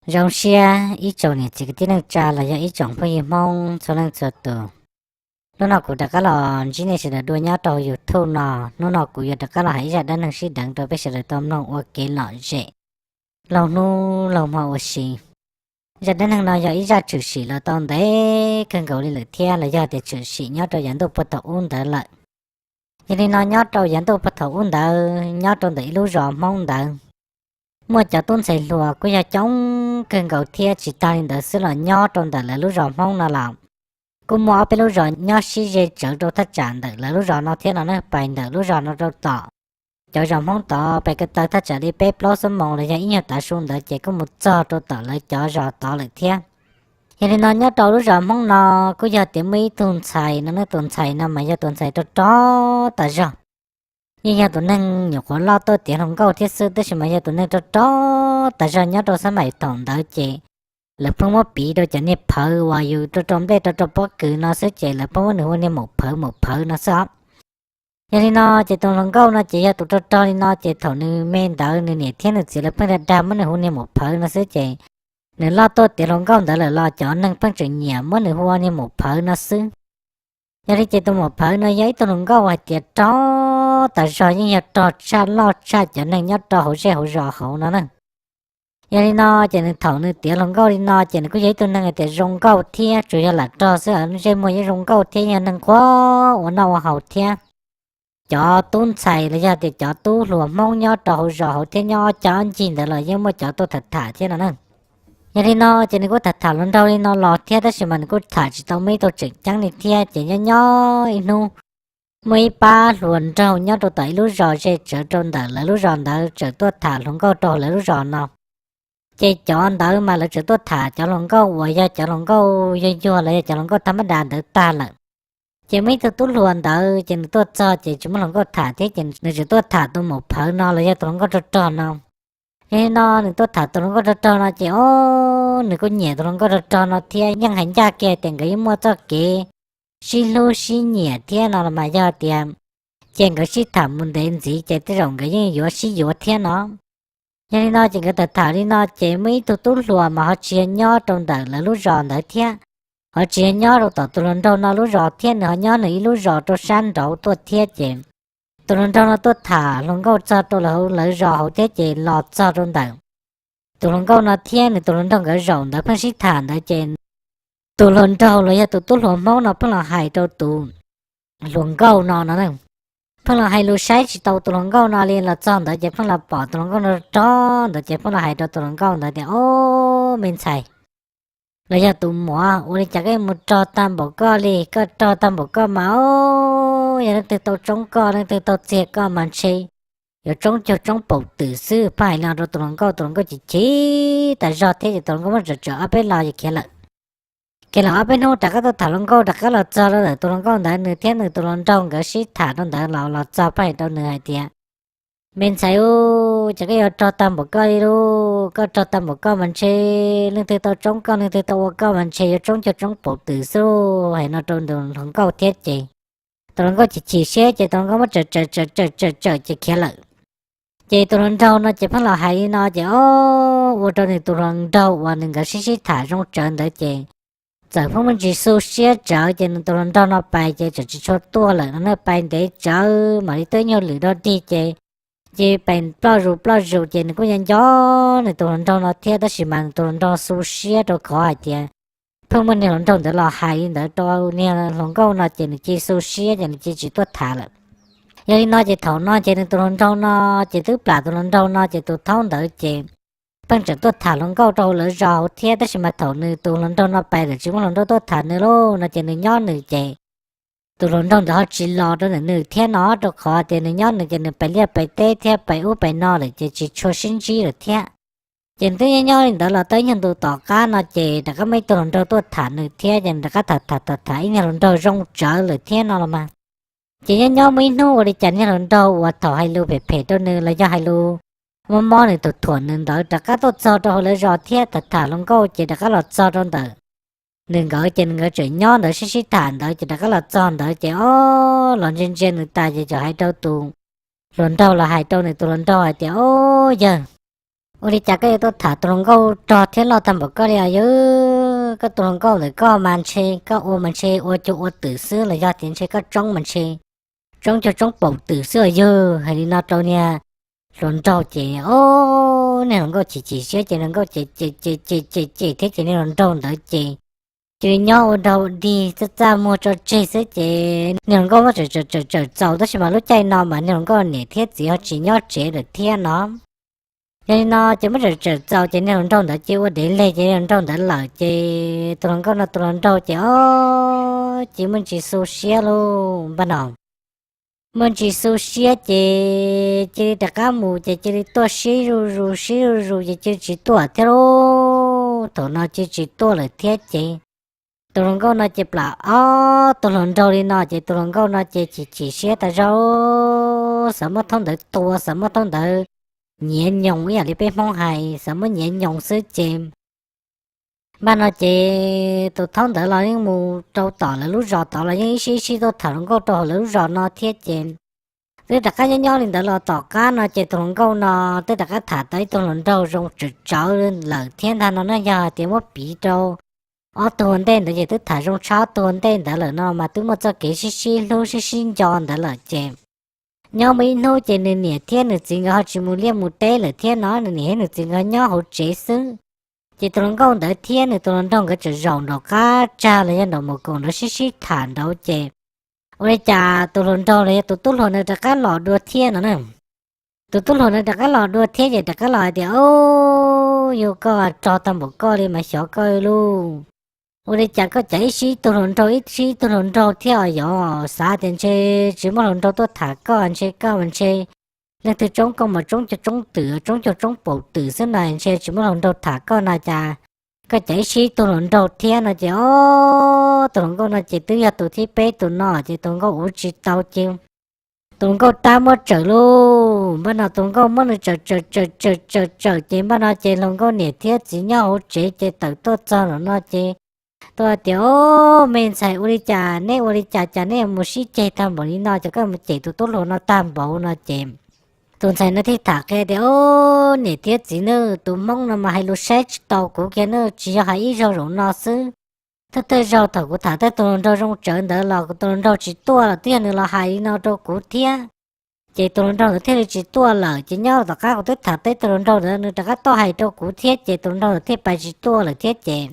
Zoo siab ib tsoom niam txiv kwv tij neej tsa los yog ib tsoom phooj ywg Hmoob txhua leej txhua tus. Hnub no kuv rov qab los ntsib nej sawv daws dua nyob rau YouTube no. Hnub no kuv yuav rov qab los hais ib zaj dab neeg sib deev rau peb sawv daws tau mloog ua kev lom zem laug hnub laug hmo ua si. Zaj dab neeg no yog ib zaj tshwm sim los tau ntev kawg nkaus li lawm thiab los yog tias tshwm sim nyob rau yav ntuj puag thaum ub ntawd lawm. Yog li no nyob rau yav ntuj puag thaum ub ntawd nyob rau ntawm ib lub zos Hmoob ntawd, muaj cov tub ntxhais hluas kuj yog coob kawg nkaus thiab tsis tag li ntawd xwb los nyob rau ntawm lawv lub zos Hmoob no los kuj muaj ob peb lub zos nyob sib ze tsawv rau thaj tsam ntawm lawv lub zos no thiab no ne. Pais ntawm lub zos no rau tom cov zos Hmoob tod pais ko taw thaj tsam li peb plaub xuab moos los yog ib nyuag tav su ntawd ces kuj mus txog rau tom lawv cov zos tod lawm thiab. Yog li no nyob rau lub zos Hmoob no kuj yog tias muaj ib tug ntxhais no ne. Tus ntxhais no mas yog tus ntxhais rog rog tas zog, yeej yog tus neeg nyuam qhuav loj tuaj tiav hluas nkauj thiab xwb tab sis mas yog tus neeg rog rog tas zog nyob rau xab maim thaum ntawd ces lawv pheej muab piv rau cov niag phawv uas yus rau rau nplej rau rau pob kws no xwb ces lawv pheej muab nws hu ua niag maum phawv maum phawv no xwb os. Yog li no ces tus hluas nkauj no ces yog tus rog rog li no ces thaum nws me ntawd nws niam thiab nws txiv lawv pheej dag dag muab nws hu niag maum phawv no xwb ces nws loj tuaj tiav hluas nkauj ntawd lawm los cov neeg pheej tseem nyiam muab nws hu ua niag maum phawv no xwb. Yog li ces tus maum phawv no yog ib tug hluas nkauj hais tias rog tas zog, yeej yog rog tshaj loj tshaj cov neeg nyob rau hauv zej hauv zos hauv no na. Yog li no ces nws thaum nws tiav hluas nkauj li no ces nws kuj yog ib tug neeg hais tias zoo nkauj thiab, tsuas yog lam rog xwb, ntsej muag yeej zoo nkauj thiab yog neeg qhuav ua noj ua haus thiab. Cov tub ntxhais los yog tias cov tub hluas Hmoob nyob rau hauv zos hauv thiab nyob ob cag ob ncig ntawd los yeej muaj cov tuaj tham tham thiab no na. Yog li no ces nws kuj tham tham hluas nraug li no los thiab tab sis mas nws kuj tham tsis tau muaj ib tug tseem ceeb li thiab. Ces nyob nyob ib hnub muaj ib pab hluas nraug nyob rau tom ib lub zos ze tsawv rau ntawm lawv lub zos ntawd txawm tuaj tham hluas nkauj rau lawv lub zos no. Ces cov ntawd mas lawv txawm tuaj tham cov hluas nkauj uas yog cov hluas nkauj yuag yuag los yog cov hluas nkauj thaj mab das ntawd tag lawm. Ces muaj ib tug tub hluas ntawd ces nws tuaj txog ces tsis muaj hluas nkauj tham thiab ces nws tseem tuaj tham tus maum phawv no los yog tus hluas nkauj rog rog no. Yog li no nws tuaj tham tus hluas nkauj rog rog no ces o, nws kuj nyiam tus hluas nkauj rog rog no thiab, yeej hais ncaj kiag tias nkawd yeej muaj txoj kev sib hlub sib nyiam thiab no los mas yog tias ces nkawd sib tham mus ntev ntxiv ces tej zaum nkawd yeej yuav sib yuav thiab no. Yog li no ces nkawd tham tham li no ces muaj ib tug tub hluas mas ho tsis yog nyob rau ntawm lawv lub zos ntawd thiab, ho tsis yog nyob rau tom tus hluas nraug no lub zos thiab, nws ho nyob nws ib lub zos rau sab nraud tuaj thiab ces tus hluas nraug no tuaj tham hluas nkauj txog rau lawv zos hauv thiab ces los txog rau ntawm tus hluas nkauj no thiab nws tus hluas nraug nkawd zaum ntawd pheej sib tham ntawd ces tus hluas nraug los yog tus tub hluas Hmoob no pheej los hais rau tus hluas nkauj no no, pheej los hais lus saib tsis tau tus hluas nkauj no li. Los txog ntawd ces pheej los pom tus hluas nkauj no rog ntawd ces pheej los hais rau tus hluas nkauj ntawd tias o, me ntxhais los yog tus muam, ua li cas koj mus rog tag npaum koj li? Koj rog tag npaum koj mas o, yog leej twg tau tsoob koj leej twg tau txiag koj mas ntshe yuav tsoob cuag tsoob paum twm xwb. Pheej hais li no rau tus hluas nkauj, tus hluas nkauj chim chim tas zog thiab ces tus hluas nkauj muab tsawm tsawm ob peb lo ces khiav lawm. Khiav lawm ob peb hnub rov qab tuaj tham hluas nkauj rov qab los txog rau ntawm tus hluas nkauj ntawd, nws thiab nws tus hluas nraug nkawd sib tham rau ntawd los los txog pheej hais rau nws hais tias me ntxhais u, ces koj yuav rog tag npaum koj li lauj? Koj rog tag npaum koj mas ntshe leej twg tau tsoob koj leej twg tau ua koj mas ntshe yuav tsoob cuag tsoob paum twm xwb. Hais no rau tus hluas nkauj thiab ces tus hluas nkauj chim chim siab ces tus hluas nkauj muab tsawm tsawm tsawm tsawm tsawm ces khiav lawm. Ces tus hluas nraug no ces pheej los hais li no ces o, ua rau nws tus hluas nraug uas nws nkawd sib sib tham zoo tsawv ntawd ces txawm pheej muaj ntsis xu siab tsawv ces nws tus hluas nraug no pais ces txawm tsis tshua tuaj lawm no na. Pais ntev tsawv mam li tuaj ib nyuag lwm dog dig ces, ces pais ploj zus ploj zus ces nws kuj nco nco nws tus hluas nraug no thiab tab sis mas nws tus hluas nraug xu siab rau qhov hais tias pheej muaj niag hluas nraug ntawd los hais li ntawd rau niag hluas nkauj no ces nws cia xu siab ces nws cia tsis tuaj tham lawm. Yog li no ces thaum no ces nws tus hluas nraug no ces twb plam tus hluas nraug no ces tus thaub ntawd ces pheej tseem tuaj tham hluas nkauj rau hauv lawv zos hauv thiab tab sis mas thaum nws tus hluas nraug no pais lawm tsis muaj hluas nraug tuaj tham nws lauj no ces nws nyob nws ces tus hluas nraug ntawd ho tsis los rau ntawm nws thiab no rau qhov tias nws nyob nws ces nws pais liaj pais teb thiab pais ub pais no lawm ces tsis tshua sib ntsib lawm thiab. Ces twb nyob nyob li ntawd los tau ib nyuag ntu tom qab no ces rov qab muaj ib tug hluas nraug tuaj tham nws thiab ces nws rov qab tham tham tham tham ib niag hluas nraug zoo tsawv lawm thiab no los mas. Ces nyob nyob muaj ib hnub ua li cas niag hluas nraug uas thaum hais lus phem phem rau nws los yog hais lus mob mob nws thuam thuam nws ntawd rov qab tuaj txog rau hauv lawv zos thiab tham tham hluas nkauj ces rov qab los txog rau ntawm nws nkawd ces nws nkawd tseem nyob ntawd sib sib tham ntawd ces rov qab los txog ntawd ces o, los ntsia ntsia nws tas ces txawm hais rau tus hluas nraug los hais rau nws tus hluas nraug hais tias o, yawg, Ua li cas koj yuav tuaj tham tus hluas nkauj rog thiab loj tag npaum koj li os yawg? Koj tus hluas nkauj ntawm koj mas ntshe koj ua mas ntshe ua cuag ua twm xwb los yog tias ntshe koj tsoob mas ntshe tsoob cuag tsoob paum twm xwb os yawg. Hais li no rau niag hluas nraug ces, o, niag hluas nkauj chim chim siab ces hluas nkauj ces ces ces ces ces thiab ces niag hluas nraug ntawd ces cia li nyob ua dog dig txaj txaj muag tso tseg xwb ces niag hluas nkauj muab tsawm tsawm tsawm txaus, tab sis mas lub caij no mas niag hluas nkauj niam thiab txiv ho tsis nyob tsev lawm thiab no. Yog li no ces muab tsawm tsawm txaus ces niag hluas nraug ntawd cia ua dev leg ces niag hluas nraug ntawd lawm ces tus hluas nkauj no tus hluas nraug ces, o, cia muaj ntsis xu siab lauj npaj no. Muaj ntsis xu siab ces cia li rov qab mus ces cia li tuaj sib zuj zus sib zuj zus ces cia li tsis tuaj thiab lauj. Thaum no cia li tsis tuaj lawm thiab ces tus hluas nkauj no ces plam ob tug hluas nraug li no ces tus hluas nkauj no ces chim chim siab tas zog, xav muab thaub ntawd tua, xav muab thaub ntawd nyiav nyoos ib yam li peb Hmoob hais, xav muab nyiav nyoos xwb ces npaj no ces tus thaub ntawd los yeej mus rau tom lawv lub zos tod los yeej ib sij ib sij tuaj tham hluas nkauj rau hauv lawv lub zos no thiab ces twb rov qab nyob nyob li ntawd los tom qab no ces tus hluas nkauj no twb rov qab tham tau ib tug hluas nraug zoo tsawv tsawv lawm thiab ntag no na. Yog hais tias muab piv rau ob tug ua ntej ntawd ces twb tham zoo tshaj ob tug ua ntej ntawd lawm no mas twb muaj txoj kev sib sib hlub sib sib nco ntawd lawm ces nyob muaj ib hnub ces nws niam thiab nws txiv nkawd ho tsis mus liaj mus teb lawm thiab no, nws niam thiab nws txiv nkawd nyob hauv tsev xwb. Ces tus hluas nkauj ntawd thiab nws tus hluas nraug nkawd tseem zaum nraum qab tsag los yog nraum mus koom nraud sib sib tham nraud ces ua li cas tus hluas nraug los yog tus tub hluas na rov qab los dua thiab no na. Tus tub hluas na rov qab los dua thiab ces rov qab los hais tias, o, yog koj rog tag npaum koj li mas xyov koj lauj. Ua li cas koj cas ib sib tug hluas nraug ib sib tug hluas nraug thiab os, yog xav tias ntshe tsis muaj hluas nraug tuaj tham koj ntshe koj mas ntshe leej twg tsoob koj mas tsoob cuag tsoob twm tsoob cuag tsoob paum twm xwb na, ntshe tsis muaj hluas nraug tham koj na cas koj cas ib sib tug hluas nraug thiab no ces, o, tus hluas nkauj no ces twb yog tus thib peb tus no ces tus hluas nkauj ua tsis tau ces tus hluas nkauj tab muab tsawm lauj. Npaj no tus hluas nkauj muab nws tsawm tsawm tsawm tsawm tsawm tsawm ces npaj no ces hluas nkauj niam thiab txiv nyob hauv tsev ces tawm tuaj txog no ces tuaj tias, o, me ntxhais, ua li cas neb ua li cas cas neb mus sib ceg tag npaum li no, cas koj mus cem tus tub hluas no tag npaum no ces tus ntxhais no thiaj tham qhia tias, o, niam thiab txiv nawb, tus hmoob no mas hais lus saib tsis taus kuv kiag nawb, tsis yog hais ib zaug zaum no xwb. Thawj thawj zaug thaum kuv tham tej tus hluas nraug zoo tsawv ntawd los kuv tus hluas nraug tsis tuaj los twb yog nws los hais li no rau kuv thiab. Ces tus hluas nraug ntawd thiaj li tsis tuaj lawm ces nyob tom qab kuv twb tham tej tus hluas nraug ntawd nws rov qab tuaj hais rau kuv thiab ces tus hluas nraug ntawd thiaj pais tsis tuaj lawm thiab ces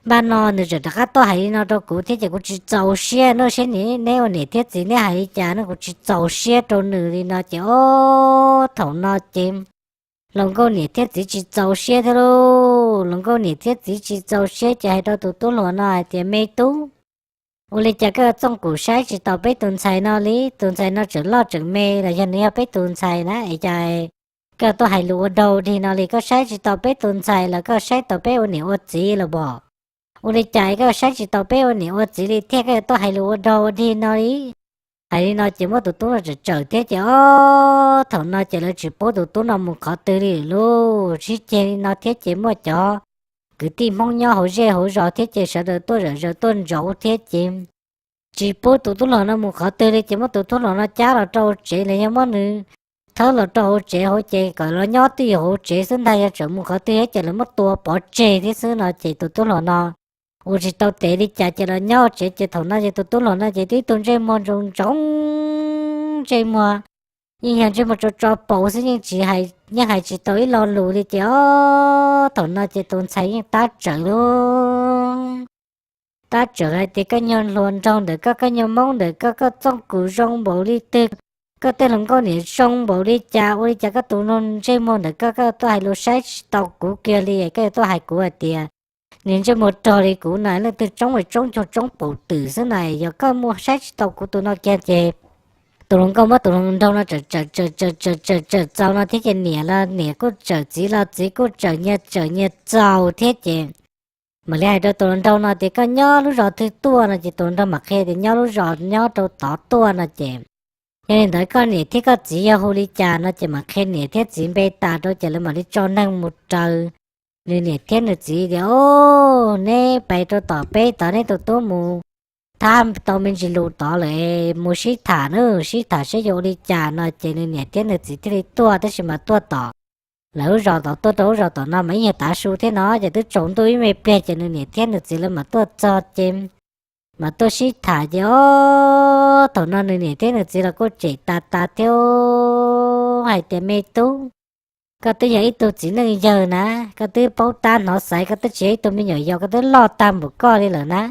npaj no nws tseem rov qab tuaj hais li no rau kuv thiab ces kuv tsis txaus siab no, saib neb ua niam thiab txiv neb hais li cas no, kuv tsis txaus siab rau nws li no ces, o, thaum no ces hluas nkauj niam thiab txiv tsis txaus siab thiab lauj. Hluas nkauj niam thiab txiv tsis txaus siab ces hais rau tus tub hluas no hais tias, me tub, ua li cas koj txooj kum saib tsis taus peb tus ntxhais no li? Tus ntxhais no tseem loj tseem me los yog nws yog peb tus ntxhais na es cas koj tuaj hais lus ua dog dig no li? Koj saib tsis taus peb tus ntxhais los koj saib taus peb ua niam ua txiv los pom? Ua li cas koj saib tsis taus peb ua niam ua txiv li thiab koj yuav tuaj hais lus ua dog ua dig no li? Hais li no ces muab tus tub no tsawm tsawm thiab ces, o, thaum no ces lawv tsis pub tus tub no mus qhov twg li lauj. Sib ceg li no thiab ces muaj cov kwv tij hmoob nyob hauv zej hauv zos thiab ces sawv daws tuaj zom zaws tuaj ntsoov thiab ces tsis pub tus tub hluas no mus qhov twg li ces muab tus tub hluas no cab los rau hauv tsev los yog muab nws thawb los rau hauv tsev hauv ces kom los nyob twj ywm hauv tsev xwb ntag, yog tseem mus qhov twg ces lawv muab tua pov tseg thiab xwb no ces tus tub hluas no ua tsis tau tes li cas ces los nyob hauv tsev ces thaum no ces tus tub hluas no ces twb ib tug ntsej muag ntsoov ntsoov ntsej muag, yeej yog ntsej muag tso tso paus xwb, yeej tsis hais, yeej hais tsis tau ib lo lus li ces, o, thaum no ces tus ntxhais yeej tab tsawm lauj. Tab tsawm hais tias koj nyuag hluas nraug ntawm koj, koj nyuag hmoob ntawm koj, koj txooj kum zoo npaum li twg, koj tej hluas nkauj niam zoo npaum li cas, ua li cas koj tus ntsej muag ntawm koj, koj tuaj hais lus saib tsis tau kuv kiag li, koj yuav tuaj hais kuv hais tias niag ntsej muag rog li kuv na, leej twg tsoob es tsoob cuag tsoob paum twm xwb na, yog koj muaj saib tsis tau kuv tus no kiag ces tus hluas nkauj muab tus hluas nraug no tsawm tsawm tsawm tsawm tsawm tsawm txaus no thiab ces niam los niam kuj tsawm txiv los txiv kuj tsawm nyias tsawm nyias txaus thiab ces mam li hais rau tus hluas nraug no tias koj nyob lub zos twg tuaj no ces tus hluas nraug mam qhia tias nyob lub zos nyob rau tod tuaj no ces yog li ntawd koj niam thiab koj txiv yog hu li cas no ces mam qhia niam thiab txiv npe tas rau ces lawv mam li tso neeg mus raws nws niam thiab nws txiv tias, o, neb pais rau tom peb tod, neb tus tub mus thab tau me ntsis lus tod lawm, mus sib tham na, sib tham saib yuav ua li cas no ces nws niam thiab nws txiv thiaj li tuaj, tab sis mas tuaj tom lawv lub zos tom tuaj rau lub zos tom no mas ib nyuag tav su thiab no ces twb tsaus ntuj ib me pliag ces nws niam thiab nws txiv lawv mam tuaj txog ces mam tuaj sib tham ces ob thaum no nws niam thiab nws txiv los kuj tsem tas tas thiab hais tias, Me tub, koj twb yog ib tug txiv neej yawg na, koj twb paub tab hnov xaiv, koj twb tsis yog ib tug me nyuam yaus, koj twb loj tag npaum koj li lawm na.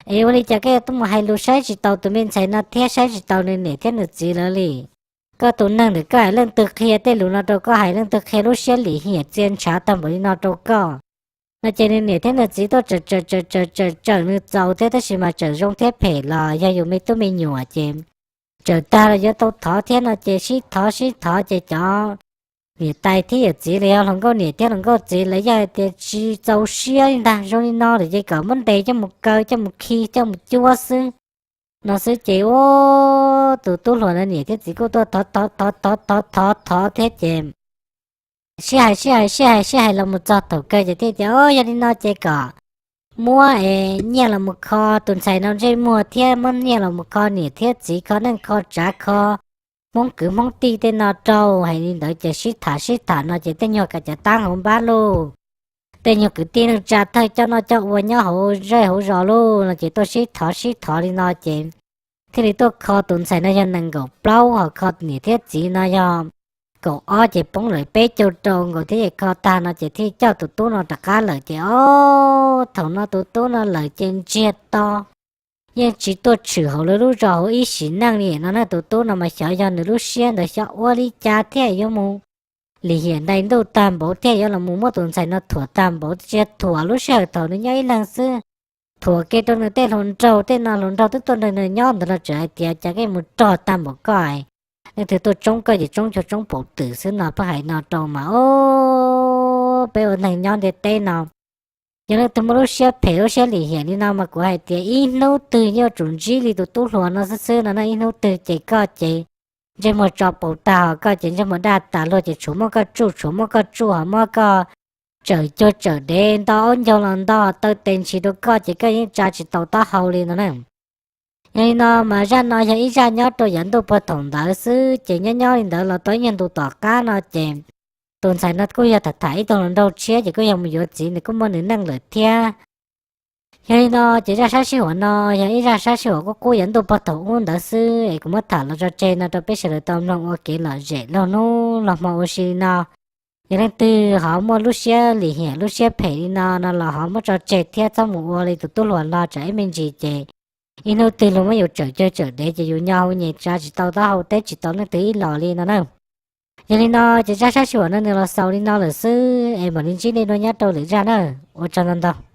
Es ua li cas koj yuav tuaj mus hais lus saib tsis taus tus me ntxhais no thiab saib tsis taus nws niam thiab nws txiv lawv li? Koj tus neeg ntawm koj hais leej twg qhia tej lus no rau koj, hais leej twg qhia lub siab lim hiam txia ntshav tag npaum li no rau koj? No ces nws niam thiab nws txiv tuaj tsawm tsawm tsawm tsawm tsawm tsawm nws txaus thiab, tab sis mas tsawm zoo thiab phem los yog yus me tub me nyuam ces tsawm tag los yuav tau thov thiab no ces sib thov sib thov ces cov niam tais thiab yawm txiv los yog hluas nkauj niam thiab hluas nkauj txiv lawv yog hais tias tsis txaus siab li ntag, zoo li no lawm ces kom muab ntes coj mus kaw coj mus khi coj mus cuab xwb no xwb ces ua tus tub hluas no niam thiab txiv kuj tuaj thov thov thov thov thov thov thiab ces sib hais sib hais sib hais sib hais los mus txog thaum kawg ces thiaj tias, Au, yog li no ces kom muab es nyiaj los mus kho tus ntxhais no ntsej muag thiab muab nyiaj los mus kho niam thiab txiv, kho neej kho tsav, kho hmoob kwv hmoob tij tej no rau. Hais li ntawd ces sib tham sib tham no ces tej nyuag kav cav tab hauv npab lauj, tej nyuag kwv tij neej tsa thawj coj noj coj ua nyob hauv zej hauv zos lauj no ces tuaj sib thov sib thov li no ces thiaj li tuaj kho tus ntxhais no yog nees nkaum plaub, ho kho niam thiab txiv no yog kaum ob ces poob lawm peb caug rau nkaus thiab ces kho tag no ces thiaj coj tus tub no rov qab lawm ces ob thaum no tus tub no lawm ces ntsiag to yeej tsis tuaj tshwm hauv lawv lub zos hauv ib sim neej li no na. Tus tub no mas xyov yog nws lub siab ntawd xyov ua li cas thiaj yuav mus lim hiam ntais ntuj tag npaum thiaj yuav los mus muab tus ntxhais no thuam tag npaum, tsis thuam lub sij hawm thaum nws nyob ib leeg xwb, thuam kiag rau nws tej hluas nraug tej no, hluas nraug twb tuaj nrog nws nyob ntawd los tseem hais tias, Cas koj mus rog tag npaum koj, leej twg tuaj tsoob koj ces tsoob cuag tsoob paum twm xwb no. Pheej hais no rau mas, Au, peb ua neeg nyob ntiaj teb no yog leej twg muaj lub siab phem lub siab lim hiam li no mas kuv hais tias ib hnub twg yuav tsum ntsib li tus tub hluas no xwb xwb no na. Ib hnub twg ces koj ces ntsej muag tso paus tag, ho koj ces ntsej muag daj tas luag ces tshuav muab koj tsuj, tshuav muab koj tsuj ho muab koj tsawm cuag tsawm dev, nto aub ncaug los nto, taw tes ntshis rau koj ces koj yeej tsa tsis tau taub hau li no na. Yog li no mas zaj no yog ib zaj nyob rau yav ntuj puag thaum ntawd xwb ces nyob nyob li ntawd los tau ib nyuag ntu tom qab no ces tus ntxhais no kuj yog tham tham ib tug hluas nraug tshiab ces kuj yog mus yuav txiv, nws kuj muaj nws neej lawm thiab. Yog li no ces zaj sab sij huam no yog ib zaj sab sij huam qub qub yav ntuj puag thaum ub ntawd xwb es kuv muab tham los tso tseg no rau peb sawv daws tau mloog ua kev lom zem laug hnub laug hmo ua si li no. Yog leej twg ho muaj lub siab lim hiam lub siab phem li no no los ho muab tso tseg thiab txhob mus ua li tus tub hluas no tsam ib me ntsis ces ib hnub twg luag muab yus tsawm cuag tsawm dev ces yus nyo hau nyem tsa tsis tau taub hau teb tsis tau leej twg ib los li no na. Yog li no ces zaj sab sij huam no nws los xaus li no lawm xwb es mam li ntsib nej dua nyob rau lwm zaj na. Ua tsaug ntau ntau.